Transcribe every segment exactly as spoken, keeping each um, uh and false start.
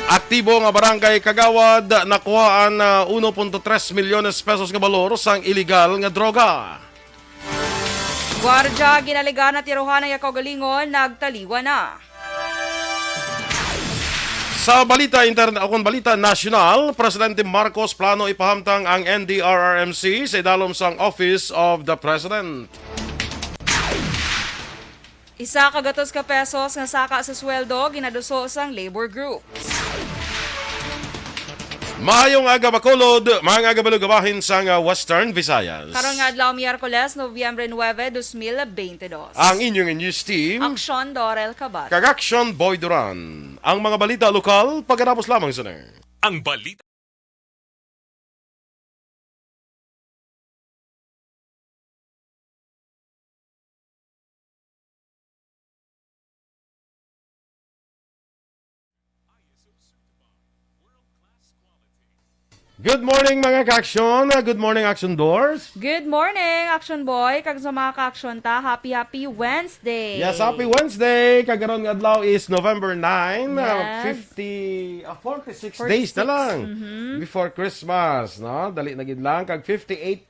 Aktibo nga barangay kagawad, nakuhaan na uno punto tres milyones pesos nga balor sang iligal nga droga. Gwardya ginaligan na tirohan ang kaugalingon nagtaliwan na. Sa balita intern-, o kon balita nasyonal, Presidente Marcos plano ipahamtang ang N D R R M C sa idalom sang Office of the President. Isa ka gatos ka pesos nga saka sa sweldo ginaduso sang labor group. Maayong aga, Bacolod, mga aga, balugabahin sang, ah, Western Visayas. Karon nga adlaw, Miyerkules, Nobyembre nuebe, dos mil bente dos. Ang inyong news team, Aksyon Dorel Cabat. Kag Aksyon Boy Duran. Ang mga balita lokal, pagkatapos lamang sini. Ang balita. Good morning, mga ka-aksyon. Good morning, Action Doors. Good morning, Action Boy. Kag sa mga ka-aksyon ta, happy, happy Wednesday. Yes, happy Wednesday. Kag karon nga adlaw is November nine, uh, Yes. fifty, uh, forty-six days na Forty-six. lang Mhm. before Christmas, no? Dali na gid lang. Kag fifty-eight,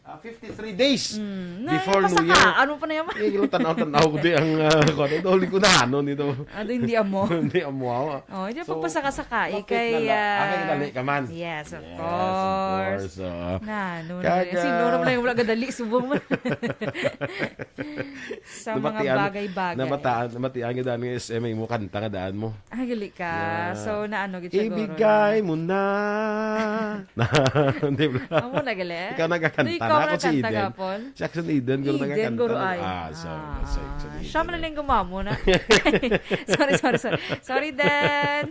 uh, fifty-three days Mm. Na, before New pasaka. Year. Ano pa na yan? Eh, ilo tanaw-tanaw ko di ang, uh, kuwan. Ito, huli ko na, ano, nito. Ano, hindi amo? Hindi amo, ah. Oh, hindi So, pagpasaka-saka, eh, update kay, na lang. Ah, kay ah, dali ka man. Yes, of Yes, of course. course, oo. Na, no, Kag, na, sino ah, naman yung wala gadali, subong man. Sa mga Nabatian, bagay-bagay. nabataan, nabatian nga daan nga S M A mo, kanta nga daan mo. Ay, gali ka. Yeah. So, naano gid siya, guro, Ibigay no? mo na. Di ba? Amo na gali. Ikaw nagakanta Di ikaw na, ako si nagkanta Eden. gapon? Si Action Eden, guro Eden, nagakanta guro na. ay. Ah, sorry, Ah, sorry, Action siya man Eden. lang yung gumamo na. Sorry, sorry, sorry. Sorry, Den.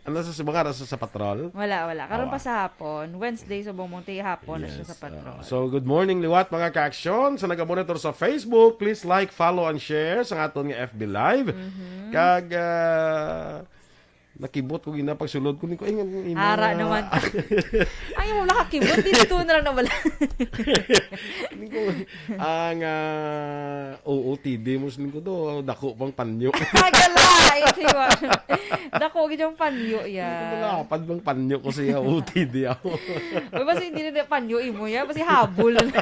Ano sa, sa mga nasa sa patrol? Wala, wala. Karon Awa. pa sa hapon, Wednesday, subong mo, ti hapon na siya Yes, sa patrol. ah, so, good morning, liwat, mga ka-aksyon. Sa nagamonitor sa Facebook, please like, follow, and share sa aton nga F B Live. Mhm. Kag, ah, nakibot ko gina pagsulod ko ni ko, ay, ang imo Ara nga naman. Ay, wala ka kibot. Dito na lang na wala. Ni ko, ang, ah, O O T D mo, siling ko to, dako pang panyo. Agala, eh, si Juan. Dako gid yung panyo, ya. Hindi ko malapad bang panyo ko siya, O T D ako. Uy, basi hindi na panyo imo, ya. Basi habol na.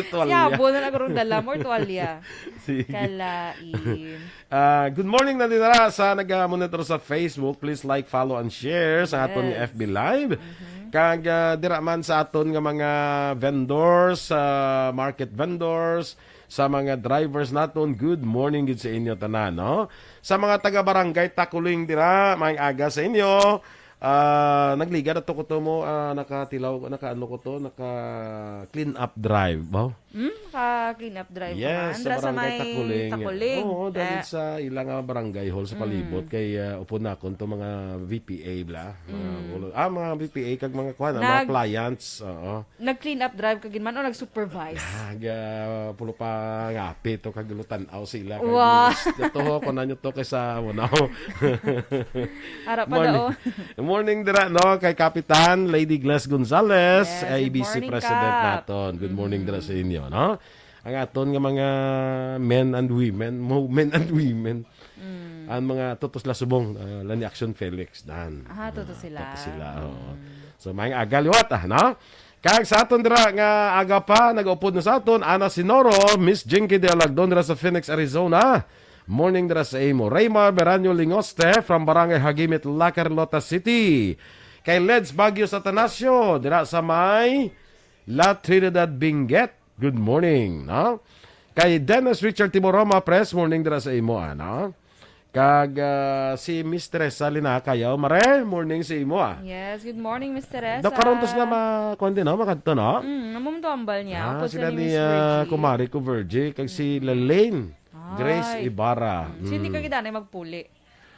Tuwalya. Si habol na nagkaroon dala mo, or tuwalya. Sige. Kalain. Ah, good morning na din dira sa nag-monitor sa Facebook. Please like, follow, and share sa aton nga Yes. F B Live. Mhm. Kag, ah, dira man sa aton nga mga vendors, ah, market vendors, sa mga drivers naton, good morning gid sa inyo tanan, no? Sa mga taga Barangay Takuling dira, maayong aga sa inyo. Ah, nagliga na to ko to mo, ah, nakatilaw, nakaano ko to, naka clean up drive, ba? Hmm, naka clean up drive Yes, naman. sa Dira sa Barangay may Takuling. Takuling. Oo, dahil Eh. sa ilang, ah, barangay hall sa Mm. palibot kay, ah, upod nakon to mga V P A bla, mga Mm. ulo-, ah, mga V P A kag mga kuwan, ah, mga Nag- clients, oo. Nag-clean up drive ka gid man o nag-supervise? Nag, ah, pulo pa ngapi to kag lutan-aw sila kag Wa. gusto to, kunan nyo to kaysa mo na. Ara pa Morning. daw. Morning dira, no, kay Kapitan Lady Glass Gonzalez, Yes, good A B C morning, president Kap. naton. Good morning dira sa Mm. inyo, no? Ang aton nga mga men and women, mo-, men and women. Mm. Ang mga tutos la subong, ah, la ni Action Felix, dan. Aha, tutos Ah, sila. tutos sila, oo. Mm. So, maayong aga liwat, ah, no? Kag sa aton dira nga aga pa, nag-upod na sa aton, Ana Sinoro, Miss Jinky de Alagdon dira sa Phoenix, Arizona. Morning dira sa imo. Raymar Beranyo Lingoste from Barangay Hagimit, La Carlota City. Kay Leds Baguio Satanacio, dira sa may La Trinidad Benguet. Good morning, no? Kay Dennis Richard Timoroma, press, morning dira sa imo, ano? Kag, ah, si Miss Teresa Lina Cayaw, Mare, morning sa imo, ah. Yes, good morning, Miss Teresa. Daw karon to sila ma-, kuwan din, no? Makadto, no? Mm, namumto ambal niya. Ah, Upod sila sila ni ni, Miss ah, Virgie. Kumari ko, Virgie, kag si Mm. Lalaine Grace Ay. Ibarra. Mm. Sino ka Mm. gid anay magpuli?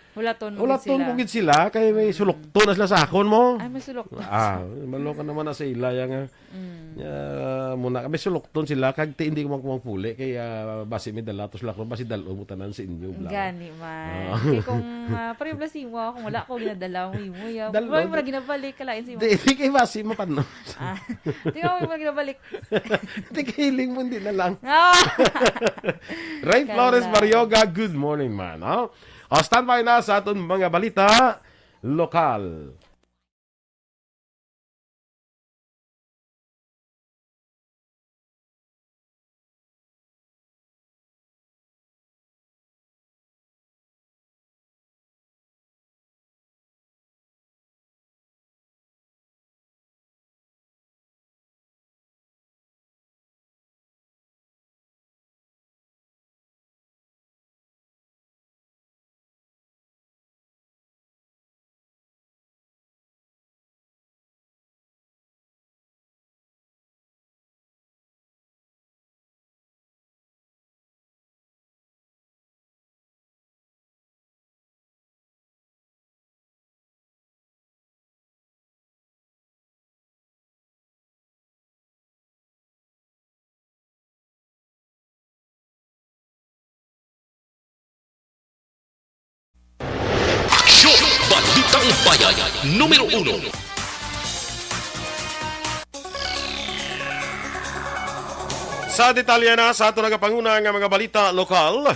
Hulaton mo Hulaton gid sila. ko gid sila, kay may Mm. sulukton na sila sa akon mo. Ay, may sulukton. Ah, malo ka naman na sa ila, ya nga. Mm. Ya, muna, may sulukton sila, kag ti, hindi ko magpuli, kay, ah, basi may dala to sila ko, basi dalo mo tanan sa inyo, bla. Gani man. Ah. Kay kung, ah, pareho bla si imo, kung wala ko ginadala mo, imo, ya. Dalo Wala mo to. na ginabalik, kalain si imo. Di, di kay basi mo pa, no? Ah. Di ko mo na ginabalik. Di kay hiling mo, hindi na lang. Ah. Ray Flores Kala. Marioga, good morning, man. Oh? O, standby na sa aton mga balita. lokal. Aksyon! Balitang Bayan, numero uno. Sa detalye na sa ato nagapanguna nga mga balita lokal,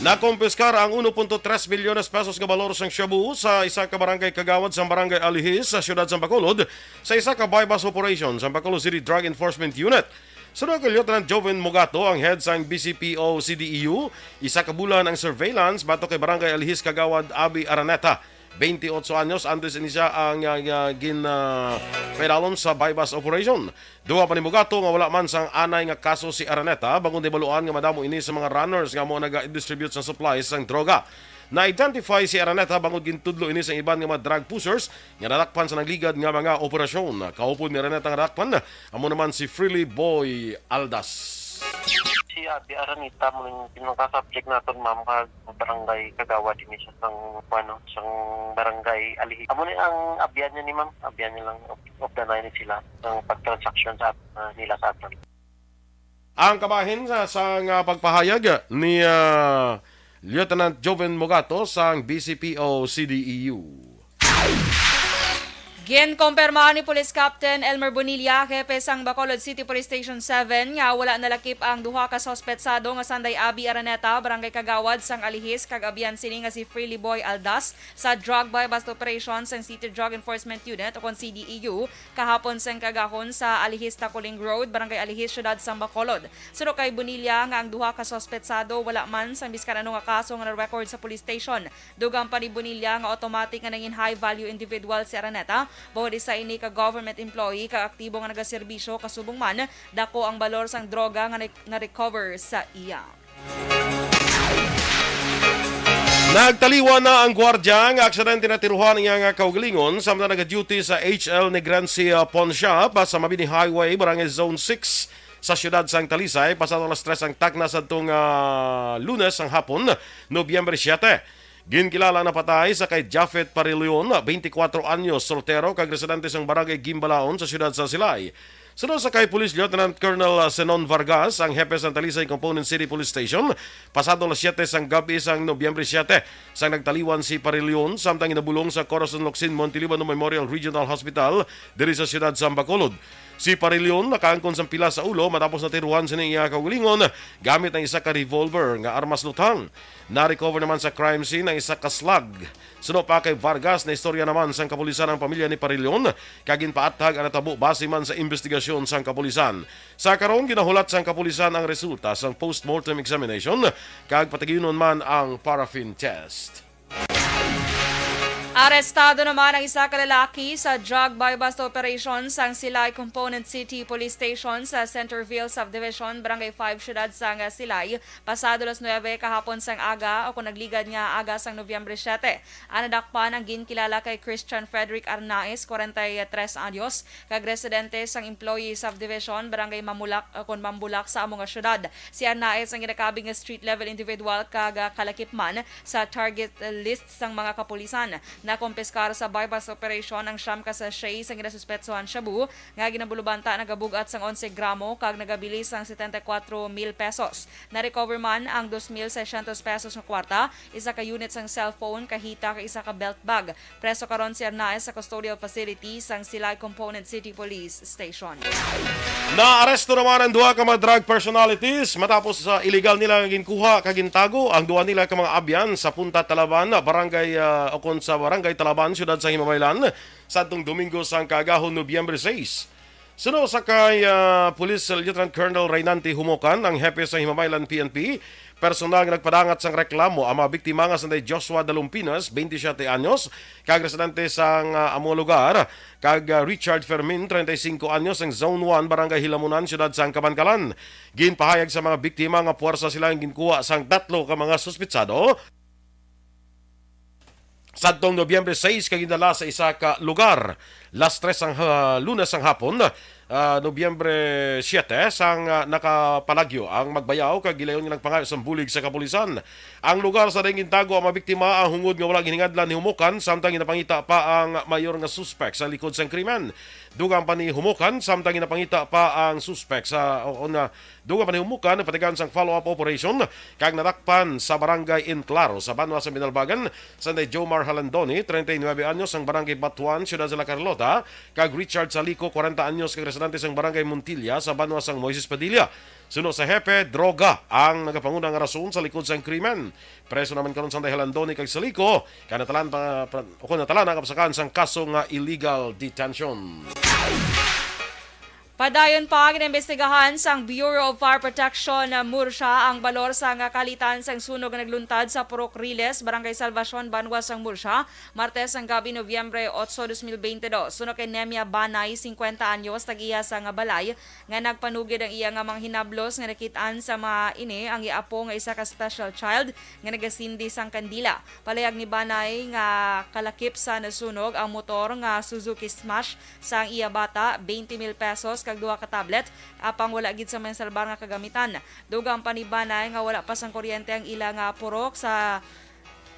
nakumpiskar ang uno punto tres milyones pesos nga balor sang shabu sa isa ka barangay kagawad sang Barangay Alihis sa siyudad sang Bacolod sa isa ka buy-bust operation sang Bacolod City Drug Enforcement Unit. Suno kay Lieutenant Joven Mogato, ang head sang B C P O C D E U, isa ka bulan ang surveillance batok kay Barangay Alihis Kagawad Abby Araneta, twenty-ocho anyos, antes ini siya ang, ah, ah, gin, ah, paidalom sa buy-bust operation. Duha pa ni Mogato nga wala man sang anay nga kaso si Araneta, bangod nahibaluan nga madamo ini sa mga runners nga amo naga-distribute sa supplies sang droga. Na-identify si Araneta bangod gintudlo ini sa iban nga mga drug pushers nga nadakpan sa nagligad nga mga operasyon. Kaupod ni Araneta nga nadakpan, amo naman si Freely Boy Aldas. Si Abby Araneta mo ning pinaka-subject naton, ma'am, kag barangay kagawad ini sa sang, ano, sang barangay Alihis. Amo ni ang abyan niya ni, ma'am, abyan niya lang of, of the nine sila ang pag-transaction sa at-, ah, nila sa aton. Ang kabahin sa, sa nga pagpahayag ni, ah, Lieutenant Joven Mogato sang B C P O C D E U. Ginkumpirma ni Police Captain Elmer Bonilla, hepe sang Bacolod City Police Station seven, nga wala nalakip ang duha ka suspetsado nga sanday Abby Araneta, barangay kagawad sang Alihis, kag abyan sini nga si Freely Boy Aldas, sa drug buy-bust operation sang City Drug Enforcement Unit, o kon C D E U, kahapon sang kagahon sa Alihis Taculing Road, Barangay Alihis, Siyudad sang Bacolod. Suno kay Bonilla nga ang duha ka suspetsado wala man sang bisan ano nga kaso nga na-record sa police station. Dugang pa ni Bonilla nga automatic nga nangin high value individual si Araneta, bangod isa ini ka government employee kag aktibo nga nagaserbisyo, kasubong man dako ang balor sang droga nga na-, na-recover sa iya. Nagtaliwan na ang gwardya nga aksidente natiruhan niya nga kaugalingon samtang nagaduty sa H L Negrense, ah, Pawn Shop, ah, sa Mabini Highway, Barangay Zone six, sa siyudad sang Talisay, pasado alas tres ang takna sadtong, ah, Lunes ang hapon, Nobyembre siete. Ginkilala ang napatay sa kay Japhet Parilion, twenty-four anyos, soltero, kag residente sang Barangay Gimbalaon sa siyudad sa Silay. Suno sa kay Police Lieutenant Colonel Zenon Vargas, ang hepe sang Talisay Component City Police Station, pasado alas siete sang gab-i sang Nobyembre siete, sang nagtaliwan si Parilion, samtang ginabulong sa Corazon Locsin Montelibano Memorial Regional Hospital diri sa siyudad sa Bacolod. Si Parilion nakaangkon sang pilas sa ulo matapos natiruhan sini iya kaugalingon gamit ang isa ka revolver nga armas luthang. Na-recover naman sa crime scene ang isa ka slug. Suno pa kay Vargas, naistorya naman sang kapulisan ang pamilya ni Parilion, kag ginpaathag ang natabo base man sa imbestigasyon sang kapulisan. Sa karon, ginahulat sang kapulisan ang resulta sang postmortem examination, kag padayonon man ang paraffin test. Arestado naman ang isa ka lalaki sa drug buy-bust operation sang Silay Component City Police Station sa Centerville Subdivision, Barangay five, siyudad sang Silay, pasado alas nuebe kahapon sang aga, o kon nagligad nga aga sang Nobyembre siete. Ang nadakpan ang ginkilala kay Christian Frederick Arnaez, kwarenta y tres anyos, kag residente sang Employee Subdivision, Barangay Mamulak, o kon Mambulak, sa amo nga siyudad. Si Arnaez ang ginakabig nga street-level individual kag, ah, kalakip man sa target list sang mga kapulisan. Nakumpiskar sa buy-bust operation ang siyam ka sachet sang ginasuspetsohan shabu nga ginabulubanta nagabug-at sang onse gramo kag nagabilis sang setenta y kuwatro mil pesos. Na-recover man ang dos mil seiscientos pesos nga kwarta, isa ka unit sang cellphone, kahita, kag isa ka belt bag. Preso karon si Arnaez sa custodial facility sang Silay Component City Police Station. Naaresto naman ang duha ka mga drug personalities matapos sa illegal nila nga ginkuha kag gintago ang duha nila ka mga abyan sa Punta Talaban, barangay, ah, o kon sa barangay Barangay Talaban, siyudad sa Himamaylan, sadtong Domingo sang kaagahon, Nobyembre sais. Suno sa kay, ah, Police Lieutenant Colonel Reynante Humukan, ang hepe sa Himamaylan P N P, personal nga nagpadangat sang reklamo ang mga biktima nga sanday Joshua Dalumpinas, twenty-siyete anyos, kag residente sang, ah, amo lugar, kag, ah, Richard Fermin, treinta y cinco anyos, ang Zone one, Barangay Hilamunan, siyudad sang Kabankalan. Ginpahayag sa mga biktima nga puwersa sila ang ginkuha sang tatlo ka mga suspitsado sadtong Nobyembre sais kag gindala sa isa ka lugar. Las tres sang, ah, Lunes sang hapon, ah, Nobyembre siete, sang, ah, nakapalagyo ang magbayaw kag gilayon nga nagpangayo sang bulig sa kapulisan. Ang lugar sa dayon gintago ang mga biktima, ang hungod nga wala ginhingadlan ni Humukan, samtang ginapangita pa ang mayor nga suspek sa likod sang krimen. Dugang pa ni Humukan, samtang ginapangita pa ang suspek sa, o, o nga, dugang pa ni Humukan, nagpatigayon sang follow-up operation kag nadakpan sa barangay Enclaro sa banwa sa Binalbagan, sanday Jomar Halandoni, treinta y nueve anyos, sang barangay Batuan, siyudad sa La Carlota, kag Richard Salico, kwarenta anyos, kag residente sang barangay Montilla sa banwa sang Moises Padilla. Suno sa hepe, droga ang nagapanguna nga rason sa likod sang krimen. Preso naman karon sanday Halandoni kag Salico, kay natalan pa, pa, o kung natalan ang kapsakan sang kaso nga illegal detention. Padayon pa, ginaimbestigahan sang Bureau of Fire Protection, ah, Murcia ang balor sang kalitan sang sunog nga nagluntad sa Purok Riles, Barangay Salvacion, banwa sang Murcia, Martes sang gabi, Nobyembre otso, dos mil bente dos. Suno kay Nemia Banay, singkwenta anyos, tag-iya sang balay, nga nagpanugid ang iya nga mga hinablos nga nakit-an sa mga ini ang iya apo nga isa ka special child nga nagasindi sang kandila. Palayag ni Banay nga kalakip sa nasunog ang motor nga Suzuki Smash sang iya bata, twenty mil pesos kag duha ka tablet, apang wala gid sa may salbar nga kagamitan. Dugang pa ni Banay nga wala pa sang kuryente ang ila nga purok sa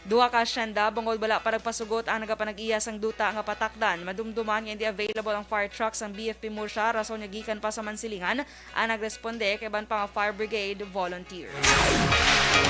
duha ka asyenda, bangod wala pa nagpasugot ang nagapanag-iya sang duta nga patakdan. Madumduman nga hindi available ang fire truck sang B F P Murcia, rason nga gikan pa sa Mansilingan ang nagresponde, kay ban pa nga fire brigade volunteer.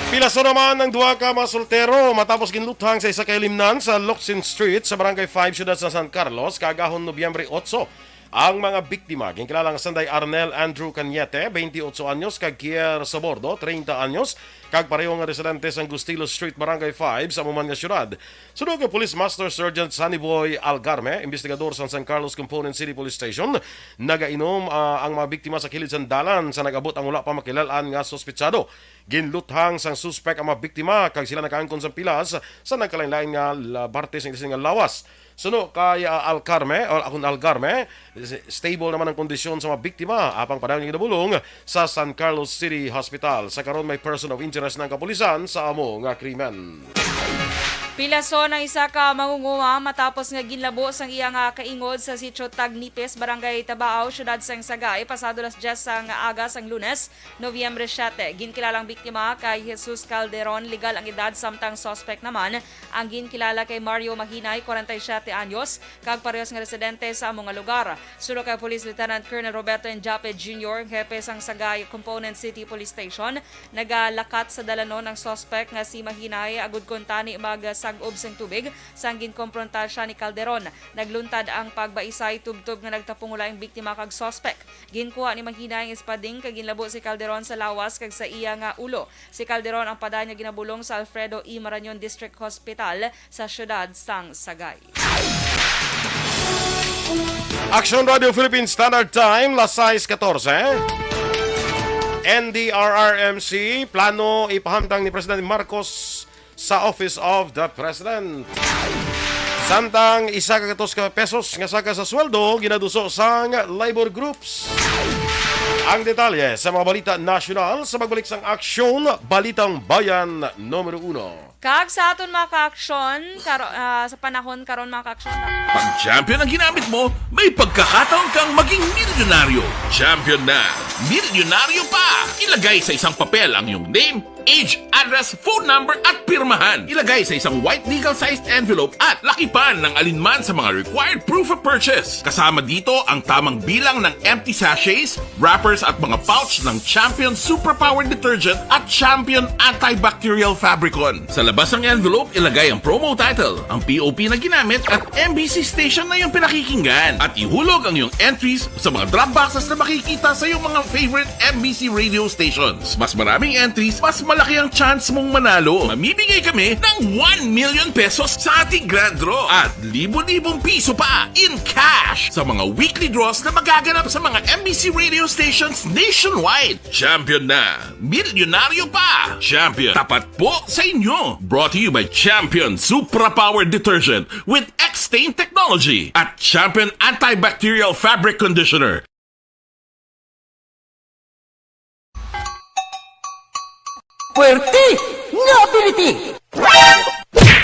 Pilaso naman ang duha ka mga soltero matapos ginluthang sa isa ka hilimnan sa Locsin Street sa Barangay five, siyudad sa San Carlos, kaagahon Nobyembre otso. Ang mga biktima ginkilala nga sanday Arnel Andrew Cañete, twenty-ocho anyos, kag Kier Sabordo, treinta anyos, kag pareho nga residente sang Gustilo Street, Barangay five, sa amo man nga siyudad. Suno kay Police Master Sergeant Sunny Boy Algarme, investigador sang San Carlos Component City Police Station, nagainom, ah, ang mga biktima sa kilid sang dalan sa nag-abot ang wala pa makilal-an nga suspitsado. Ginluthang sang suspek ang mga biktima kag sila nakaangkon sang pilas sa nagkalain-lain nga la-, parte sang ila sini nga lawas. Suno kay, ah, Algarme, o akon Algarme, s-, stable naman ang kondisyon sa mga biktima, apang padayon nga ginabulong sa San Carlos City Hospital. Sa karon, may person of interest na ang kapulisan sa amo nga krimen. Pilason ang isa ka mangunguha matapos nga ginlabo sang iya nga kaingod sa sitio Tagnipis, Barangay Tabao, siyudad sang Sagay, pasado las diyes sang aga sang Lunes, Nobyembre siete. Ginkilalang biktima kay Jesus Calderon, legal ang edad, samtang suspect naman ang ginkilala kay Mario Mahinay, kwarenta y siyete anyos, kag parehas nga residente sa amo nga lugar. Suno kay Police Lieutenant Colonel Roberto Enjape Junior, hepe sang Sagay Component City Police Station, nagalakat sa dalanon ang suspect nga si Mahinay agud kon tani magsag-ob sang tubig, sang ginkompronta siya ni Calderon. Nagluntad ang pagbaisay tubtob nga nagtapungulay ang biktima kag suspect. Ginkuha ni Mahinay ang espading kag ginlabo si Calderon sa lawas kag sa iya nga ulo. Si Calderon ang padayon nga ginabulong sa Alfredo E. Marañon District Hospital sa siyudad sang Sagay. Action Radio Philippine Standard Time, las sais katorse. N D R R M C, plano ipahamtang ni Presidente Marcos sa Office of the President. Samtang isa ka gatos ka pesos nga saka sa sweldo ginaduso sang labor groups. Ang detalye sa mga balita nasyonal sa pagbalik sang Aksyon, Balitang Bayan numero uno. Kag sa aton mga ka-aksyon, karo-, ah, sa panahon karon, mga ka-aksyon, Pag champion ang ginamit mo, may pagkakataon kang maging milyonaryo. Champion na, milyonaryo pa! Ilagay sa isang papel ang iyong name, age, address, phone number at pirmahan. Ilagay sa isang white legal-sized envelope at lakipan ng alinman sa mga required proof of purchase. Kasama dito ang tamang bilang ng empty sachets, wrappers at mga pouch ng Champion Superpower Detergent at Champion Antibacterial Fabricon. Sa labas ng envelope, ilagay ang promo title, ang P O P na ginamit at M B C station na iyong pinakikinggan. At ihulog ang iyong entries sa mga drop boxes na makikita sa iyong mga favorite M B C radio stations. Mas maraming entries, mas Malaki ang chance mong manalo. Mamimigay kami ng one million pesos sa ating grand draw at libo-libong piso pa in cash sa mga weekly draws na magaganap sa mga M B C radio stations nationwide. Champion na! Milyonaryo pa! Champion, tapat po sa inyo! Brought to you by Champion Supra Power Detergent with X-Stain Technology at Champion Antibacterial Fabric Conditioner. Puwerte nga ability!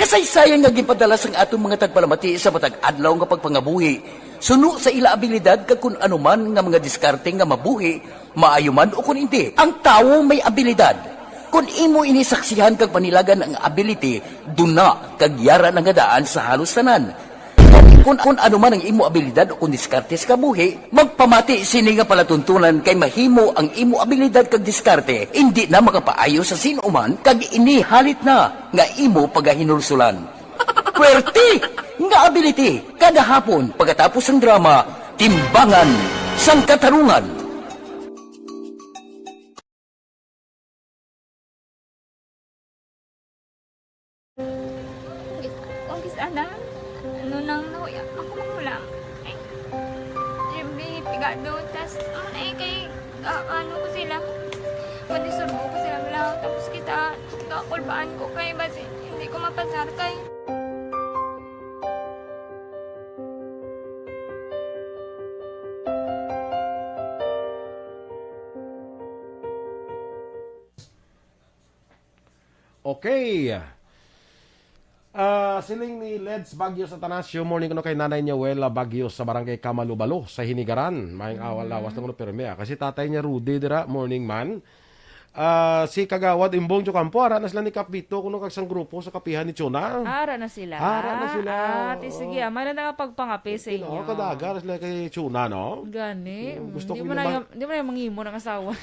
Kasaysayan nga ginpadala sang aton mga tagpalamati sa matag adlaw nga pagpangabuhi, suno sa ila abilidad kag kun ano man nga mga diskarte nga mabuhi, maayo man o kun indi, ang tawo may abilidad. Kon imo ini saksihan kag panilagan ang ability, duna kag yara na nga daan sa halos tanan. Kon, kon ano man ang imo abilidad o kon diskarte sa kabuhi, magpamati sini nga palatuntunan kay mahimo ang imo abilidad kag diskarte indi na makapaayo sa sin-o man kag ini halit na nga imo pagahinulsulan. Puwerte nga ability kada hapon pagkatapos sang drama Timbangan sang Katarungan. Ang kis-ana, ano nang nahuya ako magulang. Ay, Jimmy, pigado, tas, ano na eh, kay, ah, ano ko sila, madisturbo ko sila, wala, tapos kita, kakulbaan ko kay, basi, hindi ko mapasar kay. Okay. Ah, siling ni Leds Baguio sa Atanasio, morning kuno kay Nanay Niawela Baguio sa Barangay Kamalubalo sa Hinigaran. Maayong awal lawas ng pirmi, ah. Kasi tatay niya Rudy dira, morning man. Ah, si Kagawad Imbong Jocampo, ara na sila ni Kapito kuno kag sang grupo sa kapihan ni Chona. Ara na sila. Ara na sila. Ah, ti sige, ah, may lang nga pagpangapi sa inyo. Kadaga ra sila kay Chona, no? Gani. Gusto ko naman. Di mo na yung mangimo ng asawa.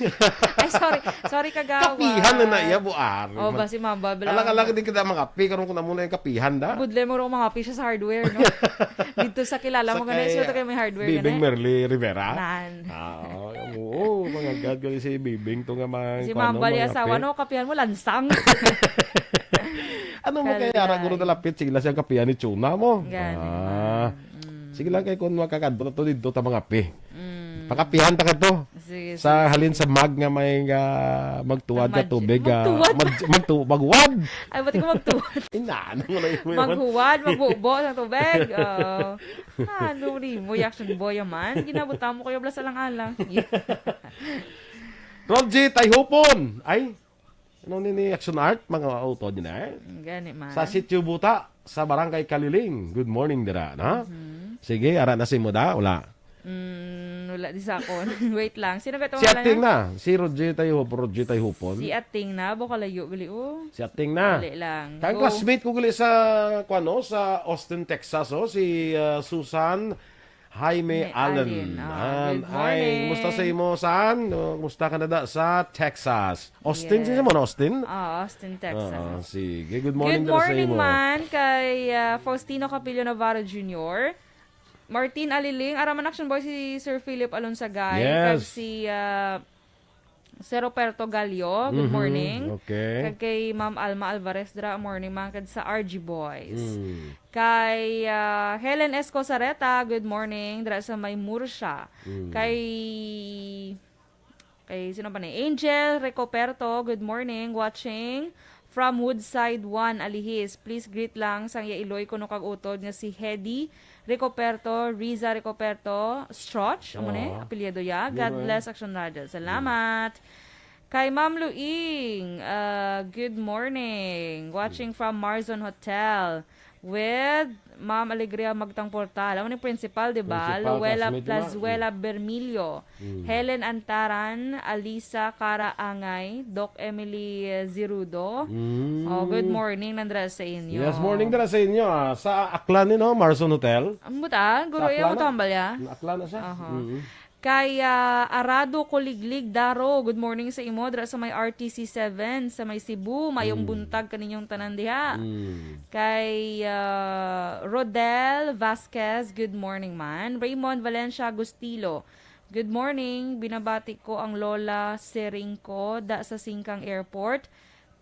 Ay, sorry. Sorry, Kagawad. Kapihan na na iya, buar. Oh, basi mababla. Alang-alang din kita mangapi, karon ko na muna yung kapihan, da. Budle mo rin mangapi siya sa hardware, no? Dito sa kilala mo, ganun siya to kay may hardware. Bibing Merly Rivera? Nan. Ah, oo, mga gad ko si Bibing to nga mga. Si Mambal yung asawa, no? Kapihan mo, lansang. Ano mo kaya, ara, guro nalapit, sige lang siyang kapihan ni Chuna mo. Gani. Ah. Sige lang kay kung makakadto na to dito ta mangapi. Mm. Pakapihan ta ka to. Sige, sa sige, halin sige. Sa mag nga may uh, magtuwad ka tubig. Magtuwad? Uh, mag, magtu, maghuwad. Ay, ba't ko magtuwad? Inano mo na yun. Maghuwad, magbubo sa tubig. Oh. Ah, ano rin mo, action boy man. Ginabuta mo kayo, blas alang-alang. Rob G, Tayhupon. Ay, Ano ni, ni Action Art, mga auto din eh? Gani man. Sa Sitio Buta, sa Barangay Kaliling. Good morning, dira, na? Mm-hmm. Sige, ara na si mo da, wala. Mm, wala di sa akon. Wait lang. Sino ba itong Si Ating na. Si Roger Tayo, Roger Tayhupon. Si Ating na. Baka layo gali, oh. Si Ating na. Dali lang. Kang classmate ko gali sa, kwano, sa Austin, Texas, oh. Si uh, Susan Jaime Allen. Allen. Ah, good morning. Ay, kumusta sa imo, San? Kumusta ka na da sa Texas? Austin, yes. Sino mo na, Austin? Ah, Austin, Texas. Ah, sige. Good morning, good morning man kay uh, Faustino Capillo Navarro Junior Martin Aliling, Araman Action Boy si Sir Philip Alonsagay, yes. Kag si uh, Sir Roberto Gallo, good morning. Mm-hmm. Okay. Kag kay Ma'am Alma Alvarez dra, morning man kag sa R G Boys. Mm. Kay uh, Helen Escosareta, good morning dra sa may Murcia. Mm. Kay kay sino pa ni? Angel Recoperto, good morning, watching. From Woodside one, Alihis. Please greet lang sang iya iloy kuno kag utod nga si Hedy Ricoperto, Riza Ricoperto, Stroch, amo ni, apelyido ya. God bless Action Radio. Salamat. Kay Ma'am Luing, uh, good morning. Watching from Marzon Hotel with Ma'am Alegria Magtang Portal. Amo ni principal, di ba? Luella Plazuela Bermilio. Mm. Helen Antaran, Alisa Cara Angay, Doc Emily Zirudo. Mm. Oh, good morning nandra sa inyo. Yes, morning dira sa inyo. Ah. Sa Aklan ni, no? Marzon Hotel. Ang buta, guro iya mo tambal ya. Aklan na siya. Uh-huh. Mm-hmm. Kay uh, Arado Kuliglig Daro, good morning sa imo dira sa may R T C seven sa may Cebu. Mayong mm. Buntag kaninyong tanan diha. Mm. Kay uh, Rodel Vasquez, good morning man. Raymond Valencia Agustilo, good morning. Binabati ko ang Lola Sering ko da sa Singkang Airport.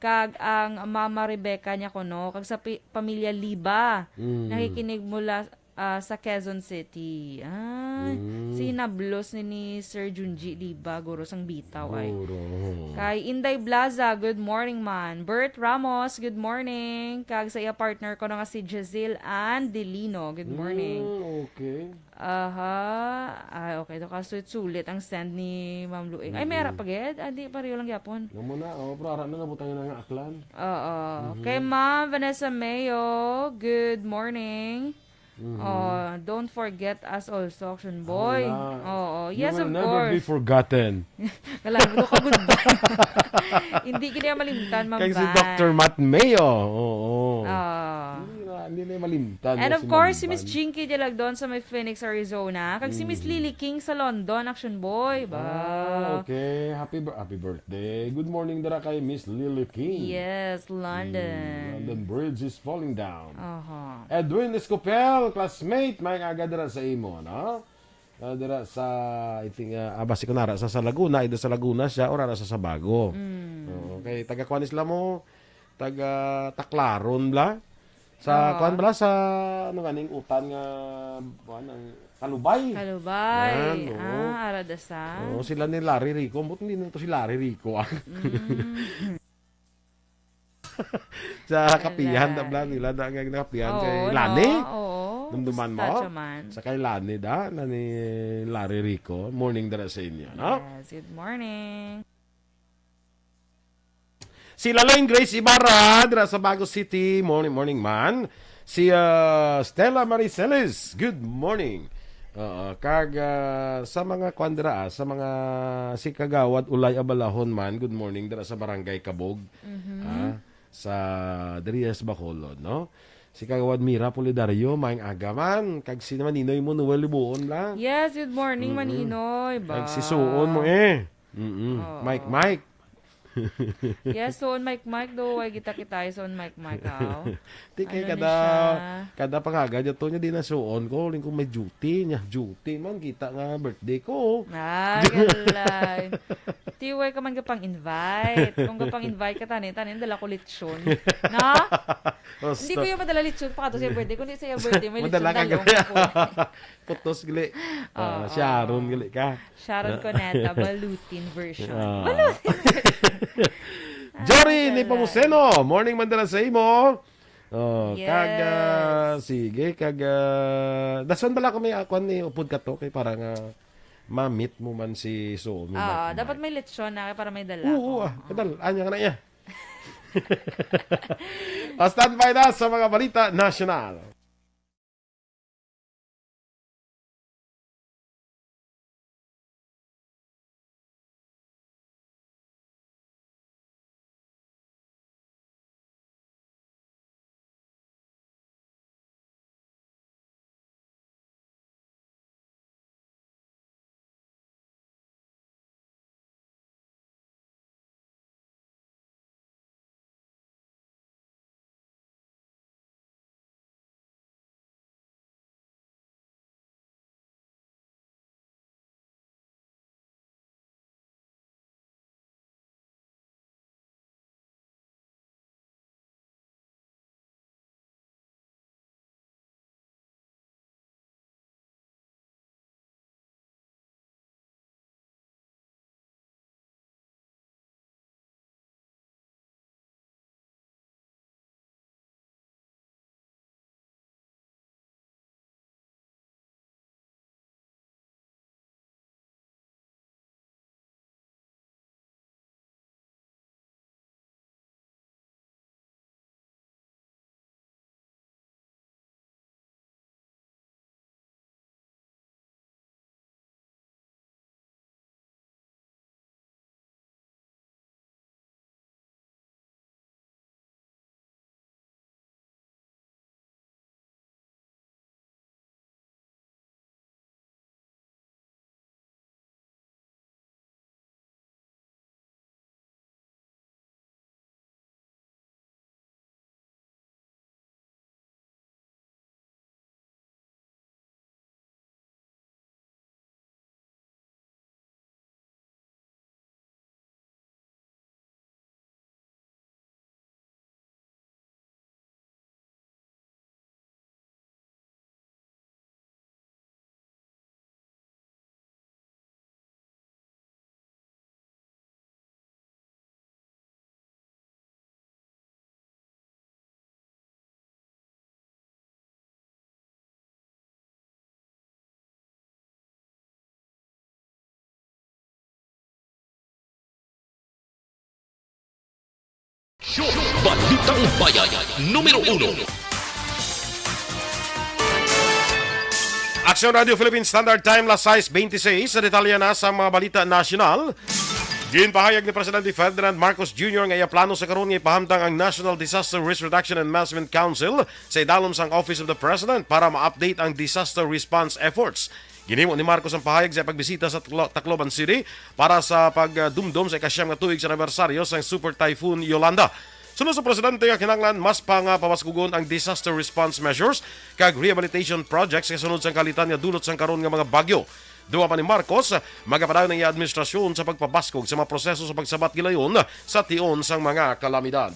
kag ang Mama Rebecca niya kuno, kag sa pi-, pamilya Liba. Mm. Nakikinig mula, ah, sa Quezon City. Ay, Mm. si nablos ni, ni Sir Junji Liba, guro sang bitaw ay. Guro. Kay Inday Blaza, good morning man. Bert Ramos, good morning. Kag sa iya partner ko nga si Giselle Ann Delino, good morning. Mm, okay. Aha. Ay, okay. Ito ka, sulit-sulit ang send ni Ma'am Luing. Ay, may ara Mm-mm. pa gid? Ah, di, pareho lang gyapon. Amo na, oh, pero ara na, nabutang na nga aklan. Oo. Mhm. Kay Ma'am Vanessa Mayo, good morning. Mhm. Oh, don't forget us also, Action Ah, Boy. wala. Oo. You Yes, will of never be course. forgotten. Kailangan ko ka goodbye. Hindi ko niya malimtan, Ma'am Kay si Van. Doctor Matt Mayo. Oo. Ah. Hindi na, hindi na malimtan And na of si course, Ma'am si Miss Van. Chinky Dialagdon sa may Phoenix, Arizona. Kag si Miss Mm. Lily King sa London, Action Boy. Ba? Ah, okay. Happy bir-, happy birthday. Good morning dira kay Miss Lily King. Yes, London. Mm, London Bridge is falling down. Aha. Edwin Escopel, classmate, may aga dira sa imo, no? Ah, dira sa, I think, ah, ah, basi ko nara sa, sa Laguna, either sa Laguna siya or ara sa Sabago. Mm. Oo, kay taga kuan sila mo, taga Taclaron bla. Sa Oo. kuan bla, sa, ano nga ning utan nga, kuan, ang Kalubay. Kalubay. Yan, oo. Ah, ara da sa? Oo, sila ni Larry Rico. Ambot hindi na to si Larry Rico, ah. Mm. Sa kapihan, Alright. tabla nila, da, nga nakapihan kay Oo, Lani. no? Oo. Namduman mo? Pistacho man. Sa kay Lani, da, na ni Larry Rico. Morning dira sa inyo, no? Yes, good morning. Si Lalain Grace Ibarra, dira sa Bago City. Morning, morning, man. Si, ah, Stella Mariceles, good morning. Oo, kag, ah, sa mga kwan dira, ah, sa mga si Kagawad Ulay Abalahon man, good morning dira sa Barangay Kabog. Mhm. Ah, sa diri sa Bacolod, no? Si Kagawad Mira Pulidario, maayong aga man. Kag si Maninoy mo, Noel Libuon lang. Yes, good morning, Mm-mm. Maninoy. Ba? Kag si Suon mo eh. Mm-mm. Oo. Mike, Mike. Yes, Suon Mike Mike do. Way kita kita Suon Mike Mike, aw. Di kay Ano ni kada, siya? kada pangagad yato niya, di na suon ko. Uling kung may duty niya. Duty man, kita nga birthday ko. Ah, galay. Ti, way ka man gapang-invite. Kung gapang-invite ka, tani, tani, dala ko lechon. Na? Basta. Hindi ko yung madala lechon pa kato sa birthday. Kundi sa birthday, may Madala lechon ka, dali gali. ako. Putos gali. Ah, Oo. Sharon gali ka. Sharon Ah. Cuneta, Balutin version. Ah. Balutin version. Jory Ay, Nepomuceno, morning man dala sa imo. Oh, kag, ah, Yes. sige, kag, ah, dason bala ko may akwan ni upod ka to, kay para nga ma-meet mo man si Suon mo, Oo, Mike, dapat Mike. may lechon na para may dala Oo, ko. ah, Oo. kadal-, anya ka na iya. Ah, standby na sa mga balita nasyonal. Balitang Bayan, numero uno. Aksyon Radio Philippine Standard Time, las sais bente seis. Sa detalye na sa mga balita nasyonal, ginpahayag ni Presidente Ferdinand Marcos Junior nga iya plano sa karon nga ipahamtang ang National Disaster Risk Reduction and Management Council sa idalom sang Office of the President para ma-update ang disaster response efforts. Ginhimo ni Marcos ang pahayag sa pagbisita sa Taclo-, Tacloban City para sa pagdumdom sa ikasyam nga tuig sa anibersaryo sang Super Typhoon Yolanda. Suno sa presidente nga kinahanglan mas pa nga pabaskugon ang disaster response measures kag rehabilitation projects kasunod sang kalitan nga dulot sang karon nga mga bagyo. Duwa pa ni Marcos, magapadayon ang iya administrasyon sa pagpabaskog sa mga proseso sa pagsabat gilayon sa tion sang mga kalamidad.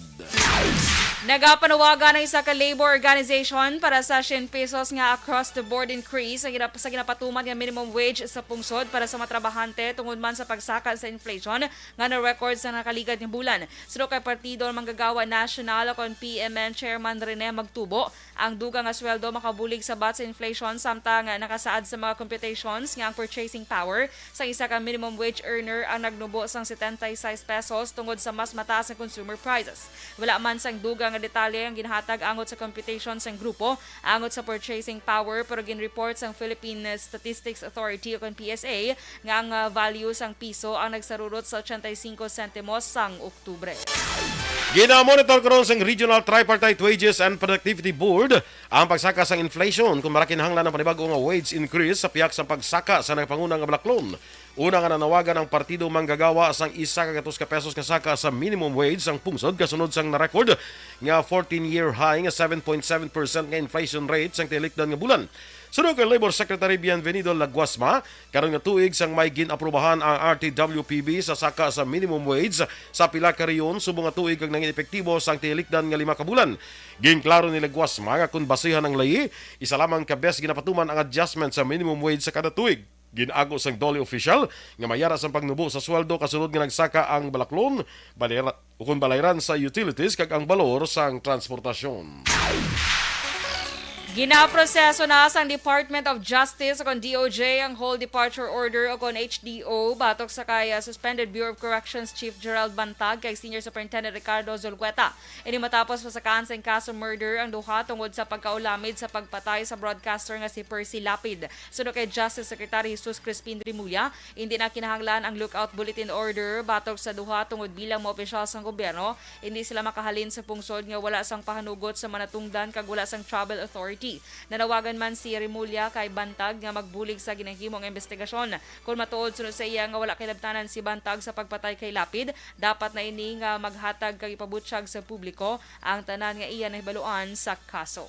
Nagapanawagan ang isa ka labor organization para sa syen pesos nga across-the-board increase sa ginap-, sa ginapatuman nga minimum wage sa pungsod para sa mga trabahante tungod man sa pagsaka sa inflation nga na-record sa nakaligad nga bulan. Suno kay Partido Manggagawa Nasyonal o kon P M N Chairman Rene Magtubo, ang dugang nga sweldo makabulig sabat sa inflation, samtang nakasaad sa mga computations nga ang purchasing power sa isa ka minimum wage earner ang nagnubo sang setenta y seis pesos tungod sa mas mataas nga consumer prices. Wala man sang dugang nga detalye ang ginahatag angot sa computation sang grupo angot sa purchasing power, pero ginreport sang Philippine Statistics Authority o kon P S A nga ang, ah, value sang piso ang nagsarurot sa ochenta y cinco sentimos sang Oktubre. Ginamonitor karon sang Regional Tripartite Wages and Productivity Board ang pagsaka sang inflation, kung wala kinahanglan ang panibag-o nga wage increase sa pihak sa pagsaka sa nagpanguna nga balaklon. Una nga nanawagan ang Partido Manggagawa sang isa ka gatos ka pesos nga saka sa minimum wage sang pungsod kasunod sang na-record nga fourteen-year high nga seven point seven percent nga inflation rate sang tinikdan nga bulan. Suno kay Labor Secretary Bienvenido Laguasma, karon nga tuig sang may gin-aprubahan ang R T W P B sa saka sa minimum wage sa pila ka rehiyon subong nga tuig kag nangin epektibo sang tinikdan nga lima ka bulan. Ginklaro ni Laguasma nga kon basihan ang layi, isa lamang ka bes ginapatuman ang adjustment sa minimum wage sa kada tuig. Gin-ago sang DOLE official nga may ara sang pagnubo sa sweldo kasunod nga nagsaka ang balaklon, balera-, ukon balayran sa utilities kag ang balor sang transportasyon. Ginaproseso na sang Department of Justice o kon D O J ang hold departure order o kon H D O batok sa kay, ah, suspended Bureau of Corrections Chief Gerald Bantag kag Senior Superintendent Ricardo Zulueta. Ini matapos pasakaan sang kaso murder ang duha tungod sa pagkaulamid sa pagpatay sa broadcaster nga si Percy Lapid. Suno kay Justice Secretary Jesus Crispin Remulla, hindi na kinahanglan ang lookout bulletin order batok sa duha tungod bilang mga opisyal sang gobyerno, hindi sila makahalin sa pungsod nga wala sang pahanugot sa manatungdan kag wala sang travel authority. Nanawagan man si Remulla kay Bantag nga magbulig sa ginahimo nga investigasyon. Kon matuod, suno sa iya, nga wala kilabtanan si Bantag sa pagpatay kay Lapid, dapat na ini nga maghatag kag ipabutyag sa publiko ang tanan nga iya nahibaluan sa kaso.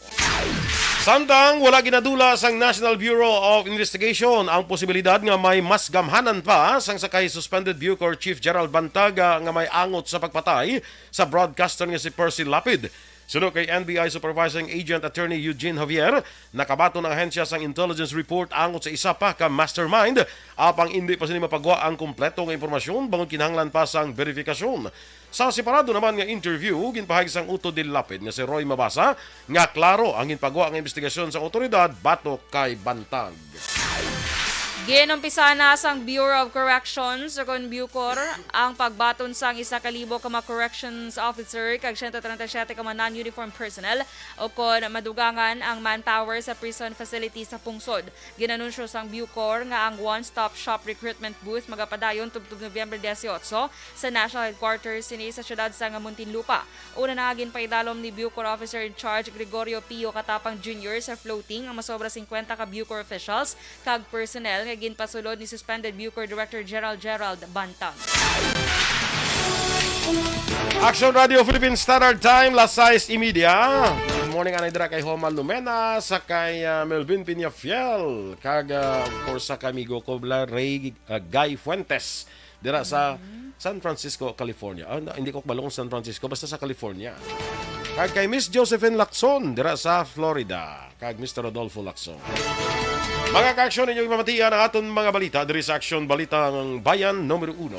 Samtang wala ginadula sang National Bureau of Investigation ang posibilidad nga may mas gamhanan pa sang sa kay suspended Bucor Chief Gerald Bantag, ah, nga may angot sa pagpatay sa broadcaster nga si Percy Lapid. Suno kay N B I Supervising Agent Attorney Eugene Javier, nakabaton ang ahensya sang intelligence report angot sa isa pa ka mastermind, apang indi pa sini mapagwa ang kompleto nga impormasyon bangod kinahanglan pa sang verifikasyon. Sa separado naman nga interview, ginpahayag sang utod ni Lapid nga si Roy Mabasa nga klaro ang ginpagwa nga investigasyon sang awtoridad batok kay Bantag. Ginumpisa na sang Bureau of Corrections o kon Bucor ang pagbaton sang isa ka libo ka mga corrections officer kag siyento treinta y siete ka mga non-uniform personnel o kon madugangan ang manpower sa prison facility sa pungsod. Ginanunsyo sang Bucor nga ang one-stop shop recruitment booth magapadayon tubtob Nobyembre dieciocho sa national headquarters sini sa siyudad sang Muntinlupa. Una na, ginpaidalom ni Bucor Officer in Charge Gregorio Pio Katapang Junior sa floating ang masobra singkwenta ka Bucor officials kag personnel nga ginpasulod ni suspended Bucor Director General Gerald Bantag. Action Radio Philippine Standard Time, las sais y media. Good morning, anay dira kay Homa Lumena, sa kay, ah, Melvin Peñafiel, kag, ah, of course, sa kay amigo ko, Bla Ray, ah, Guy Fuentes, dira sa San Francisco, California. Ah, na-, hindi ko kabalo kung San Francisco, basta sa California. Kag kay Miss Josephine Lacson, dira sa Florida. Kag Mister Rodolfo Lacson. Mga ka-aksyon, ninyo ipamatian ang aton mga balita diri sa Aksyon Balitang Bayan numero uno.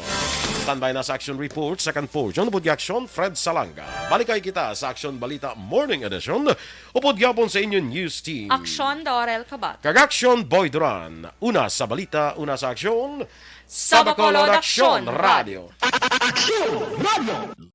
Standby na sa Aksyon Report, second portion, upod kay Aksyon Fred Salanga. Balikay kita sa Aksyon Balita Morning Edition, upod gyapon sa inyo news team. Aksyon Dorel Kabat. Kag Aksyon Boy Duran. Una sa balita, una sa aksyon. Sa Bacolod, Aksyon Radio. Aksyon Radio.